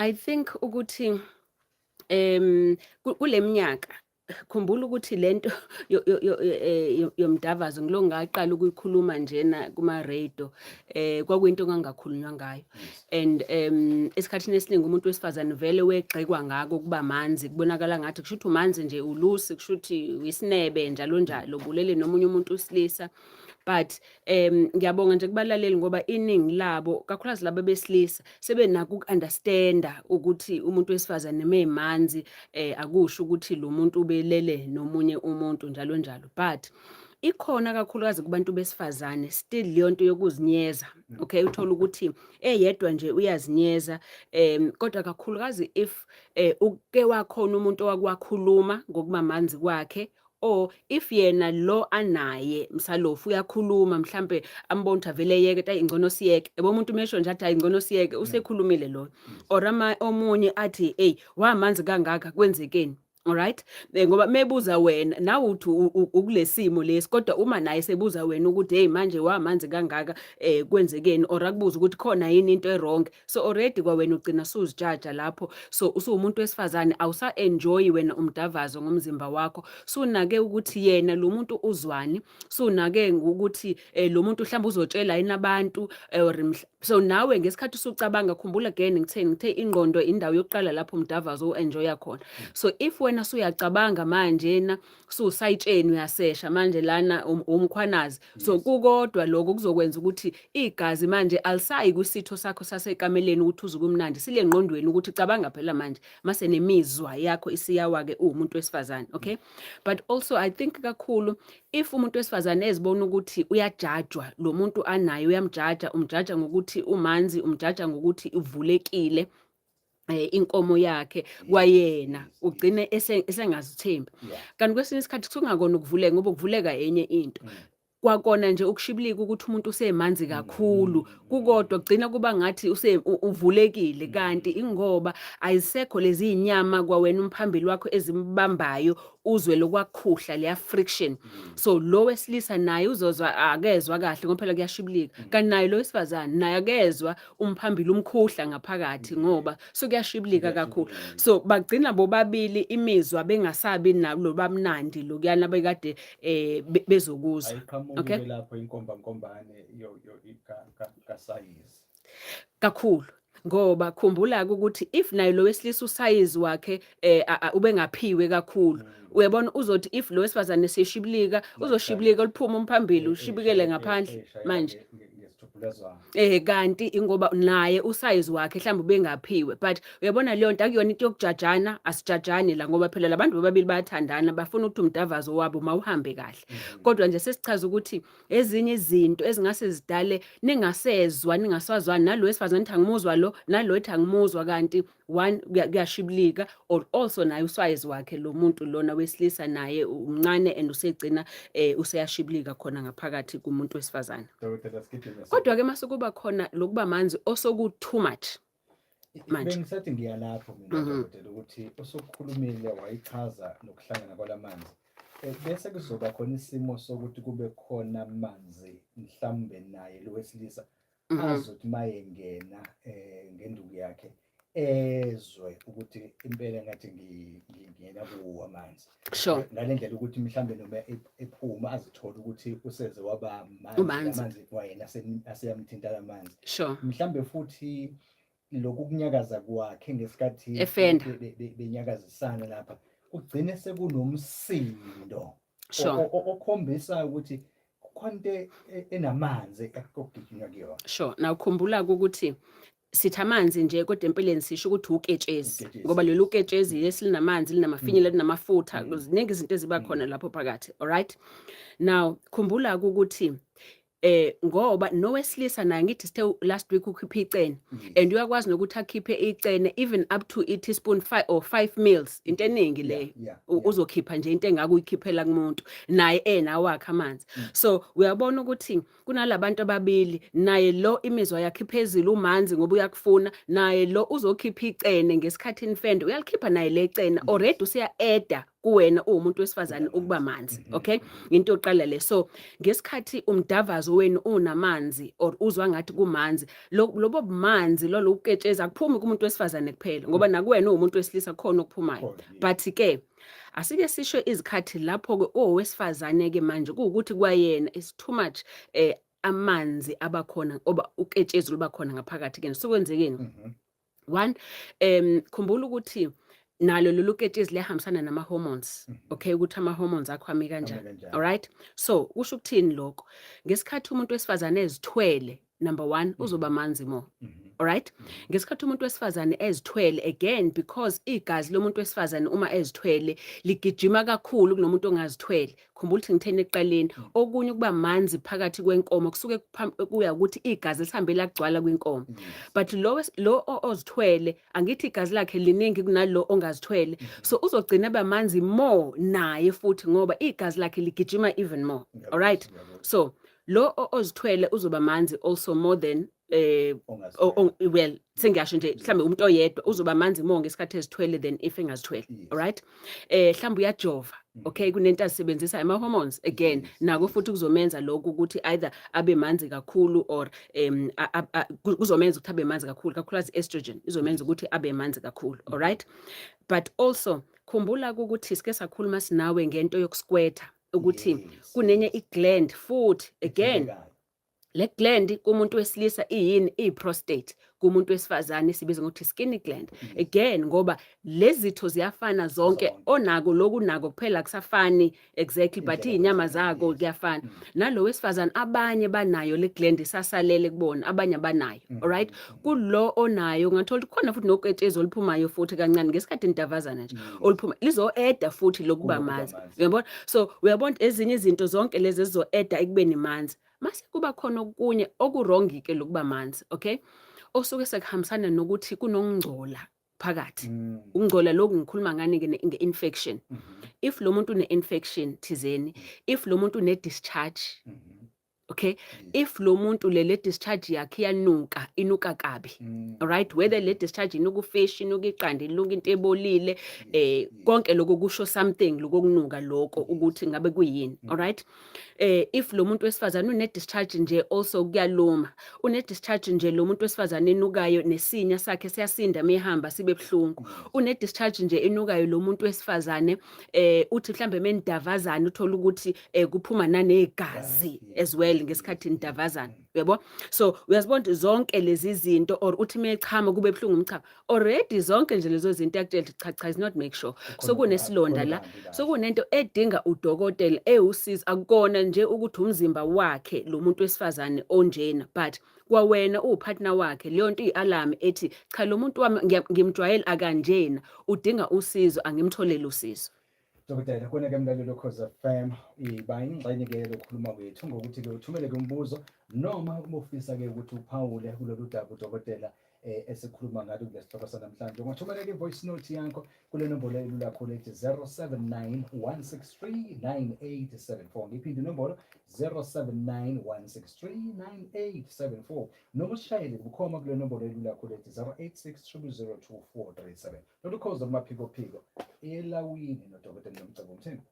I think ukuthi kuleminyaka, khumbula ukuthi lento yomdavazo ngilo ngaqala ukuyikhuluma njena kuma radio, kwakuyinto engangakhulunywa ngayo. And esikhathini esiningi umuntu wesifazane vele wegxekwa ngako kuba manzi, kubonakala ngathi kusho ukuthi umanzi nje, ulusi, kusho ukuthi isinebe, njalo njalo, bulele nomunye umuntu wesilisa. But ngiyabonga nje kubalaleli, ngoba iningi labo, kakhulukazi laba besilisa, sebenako uku-understanda ukuthi umuntu wesifazane memanzi akusho ukuthi lo muntu ubelele nomunye umuntu, njalo njalo. But ikhona kakhulukazi kubantu besifazane still leyo nto yokuzinyeza. Okay, uthola ukuthi eyedwa nje uyazinyeza, kodwa kakhulukazi if uke wakhona umuntu owakwakhuluma ngokuba manzi kwakhe, or if yena lo anaye msalofu uyakhuluma, mhlambe ambona ukuthi avele eyeke, ayi, ngcono siyeke, yabo. Umuntu mesho nje athi, "Hayi, ngcono siyeke," usekhulumile lo, or ama omunye athi, "Hey, wamanzi kangaka, kwenzekeni?" Alright, ngoba mebuza wena nawe uthi ukulesimo lesi, kodwa uma naye sebuza wena ukuthi, "Hey, manje wamanzi kangaka, kwenzekeni?" or akubuza ukuthi khona yini into e-wrong, so already kwawena ugcina suzijaja lapho. So usuwumuntu wesifazane, awusa enjoy wena umdavazo ngomzimba wakho, sunake ukuthi yena lo muntu uzwani, sunake ukuthi lo muntu mhlawumbe uzotshela yini abantu or so nawe ngesikhathi usucabanga. Khumbula again, ngithe ingqondo indawo yokuqala lapho umdavazo u-enjoya khona. So if wena suyacabanga manje na susayitsheni, uyasesha manje lana umkhwanazi, so kukodwa lokho kuzokwenza ukuthi igazi manje alisayi kwisitho sakho sasekameleni ukuthi uze kumnandi, sile ngqondweni ukuthi cabanga phela manje mase nemizwa yakho isiyawa-ke uwumuntu wesifazane. Okay, but also I think kakhulu if umuntu wesifazane ezibona ukuthi uyajajwa lo muntu anaye, uyamjaja, umjaja ngokuthi umanzi, umjaja ngokuthi uvulekile inkomo yakhe, kwayena ugcine esengazithembi. Kanti kwesinye isikhathi kusungakona ukuvuleka, ngoba ukuvuleka enye into. Kwakona nje ukushibilika, ukuthi umuntu usemanzi kakhulu kukodwa kugcina kuba ngathi uvulekile, kanti ingoba ayisekho lezi inyama kwawena umphambili wakho ezimbambayo, uzwe lokwakhuhla leya friction. So lo wesilisa naye uzozwa akezwa kahle ngoba phela kuyashibilika, kanti naye lo wesifazane naye akezwa umphambili umkhuhla ngaphakathi ngoba sokuyashibilika kakhulu. So bagcina bobabili imizwa bengasabi nalo bamnandi lokuyana bekade bezokuzwa. Ayiqhamuki lapho inkomba nkombane yo yo kasayizi? Kakhulu, ngoba khumbula ukuthi if naye lo wesilisa usayizi wakhe ubengaphiwe kakhulu, uyabona, uzothi if lo wesifazane seshibilika, uzoshibilika liphuma umphambili, ushibikele ngaphandle manje. Ngesithuphulezwana. Kanti ingoba naye usayizi wakhe mhlawumbe ubengaphiwe. But uyabona, leyo nto akuyona into yokujajana, asijajani la, ngoba phela labantu bobabili bayathandana, bafuna ukuthi umdavazo wabo mawuhambe kahle. Kodwa nje sesichaza ukuthi ezinye izinto ezingase zidale ningasezwa, ningasazwani, nalo wesifazane ethi angimuzwa lo, nalo ethi angimuzwa, kanti one, kuyashibilika, or also naye usayizi wakhe lo muntu lona wesilisa naye umncane and usegcina useyashibilika khona ngaphakathi kumuntu wesifazane. Dokotela, sigijime. Kodwa ke mase kuba khona lokuba manzi osoku too much manje. Bengisathi ngiyalapho mina, dokotela, ukuthi usukhulumile wayichaza nokuhlangana kwalamanzi. Bese kuzoba khona isimo sokuthi kube khona amanzi, mhlawumbe naye lo wesilisa azothi mayengena ngenduku yakhe ezwe ukuthi impela ngathi ngingena kuwo amanzi. Ngale ndlela ukuthi mhlambe noma ephuma azithole ukuthi useze waba manzi. Umanzi. Amanzi kwayena aseyamthinta lamanzi. Mhlambe futhi lokhu kunyakaza kwakhe ngesikhathi Efenda. benyakazisana lapha kugcine sekunomsindo okhombisa ukuthi kukhona into enamanzi ekugijinywa kuyona. Sure. Now khumbula ukuthi sithi amanzi nje, kodwa empeleni sisho ukuthi uketshezi. Uketshezi. Ngoba lolu ketshezi lesilinamanzi, linamafinyila, linamafutha, ziningi izinto eziba khona lapho phakathi. Alright, now khumbula ukuthi ngoba nowesilisa naye, ngithi sithe last week ukhipha icene, and uyakwazi nokuthi akhiphe icene even up to i teaspoon 5 or 5 mils, into eningi leyo. Uzokhipha nje into engaka uyikhiphela kumuntu naye enawakhe amanzi. So uyabona ukuthi kunalabantu ababili, naye lo imizwa yakhe iphezulu, umanzi ngoba uyakufuna, naye lo uzokhipha icene ngesikhathi nifende, uyalikhipha naye lecene, already usiya-eda. Kuwena uwumuntu wesifazane ukuba manzi, okay? Into yokuqala le. So ngesikhathi umdavazo wenu unamanzi or uzwa ngathi kumanzi, lobo bumanzi lolo uketshezi akuphumi kumuntu wesifazane kuphela, ngoba nakuwena uwumuntu wesilisa khona okuphumayo. Khona, yes. But ke asike sisho izikhathi lapho ke owesifazane ke manje kuwukuthi kwayena is too much, amanzi abakhona oba uketshezi luba khona ngaphakathi kena, sokwenzekeni? One, khumbula ukuthi nalo lolu ketshezi liyahambisana nama hormones, okay, ukuthi ama hormones akho ami kanjani. Ame kanjani. Alright, so kusho ukuthini lokho? Ngesikhathi umuntu wesifazane ezithwele, number 1, uzoba manzi more. Alright, ngesikhathi umuntu wesifazane ezithwele, again, because igazi lomuntu wesifazane uma ezithwele ligijima kakhulu kunomuntu ongazithwele. Khumbula ukuthi ngitheni ekuqaleni, okunye ukuba manzi phakathi kwenkomo kusuke kuya ukuthi igazi lihambe lagcwala kwinkomo. But lo ozithwele, angithi igazi lakhe liningi kunalo ongazithwele, so uzogcina eba manzi more naye futhi, ngoba igazi lakhe ligijima even more. Alright, so lo ozithwele uzoba manzi also more than Ongazithwele. Well, sengiyasho nje, mhlambe umuntu oyedwa uzoba manzi more ngesikhathi ezithwele than if engazithwele. Alright, mhlambe uyajova, okay, kunento azisebenzisa, ama hormones again. Nako futhi kuzomenza lokhu ukuthi either abe manzi kakhulu or kuzomenza ukuthi abe manzi kakhulu, kakhulukazi estrogen izomenza ukuthi abe manzi kakhulu. Alright, but also khumbula ukuthi sike sakhuluma sinawe ngento yokusquirta, ukuthi kunenye igland futhi again. Ethintekayo. Le gland kumuntu wesilisa iyini? I-prostate. Kumuntu wesifazane sibiza ngokuthi Skene gland. Again, ngoba lezi zitho ziyafana zonke. Zonke. Onako lokhu nako kuphela kusafani exactly, but Indlela iy'nyama kwenzeka, zako kuyafana. Nalo wesifazane, abanye banayo le gland isasalele kubona, abanye abanayo. Alright, kulo onayo ungathola ukuthi khona futhi noketshezi oluphumayo futhi kancane ngesikhathi nidavazana nje, oluphuma lizo-adda futhi lokuba Kulokuba manzi. manzi. Uyabona? So uyabona ezinye izinto zonke lezi ezizo-adda ekubeni manzi. Mase kuba khona okunye okuwrong ke lokuba manzi, okay, osuke sekuhambisana nokuthi kunokungcola phakathi. Ukungcola lokhu ngikhuluma ngani ke? Nge-infection. If lo muntu une-infection thizeni, if lo muntu une-discharge, okay, if lo muntu le discharge yakhe iyanuka, inuka kabi, alright, whether le discharge inuka ufish, inuka iqanda, inuka into ebolile, konke lokho kusho something, lokunuka lokho ukuthi ngabe kuyini. Alright, if lo muntu wesifazane une discharge nje, also kuyaluma, une discharge nje lo muntu wesifazane enukayo, nesinya sakhe siyasinda mehamba sibe buhlungu, une discharge nje enukayo lo muntu wesifazane, uthi mhlambe menidavazana uthola ukuthi kuphuma nanegazi as well ngesikhathi nidavazana, uyabo? So uyazibona ukuthi zonke lezi zinto, or uthi mechama kube buhlungu umchamo already, zonke nje lezo zinto yakutshela ukuthi cha cha, is not make sure. So kunesilonda la, so kunento edinga udokotela ewusizo. Akukona nje ukuthi umzimba wakhe lo muntu wesifazane onjena, but kwawena uwupartner wakhe, leyo nto iyi-alarm ethi cha, lo muntu wami ngimjwayele akanjena, udinga usizo, angimtholele usizo. Dokotela, kona-ke mlaleli Ukhozi FM, iba ingxenye-ke lokukhuluma kwethu ngokuthi-ke uthumele-ke umbuzo noma uma ufisa-ke ukuthi uphawule kulolu daba udokotela esikhuluma ngalo kule sihloko sanamhlanje. Ungathumela-ke i-voice note yakho kule nombolo elula kakhulu ethi 079 163 9874. Ngiphinde inombolo, 079 163 9874, noma usishayele bukhoma kule nombolo elula kakhulu ethi 086 0002437. Lolu khozi kumaphikophiko elawini nodokotela Nomcebo Mthembu.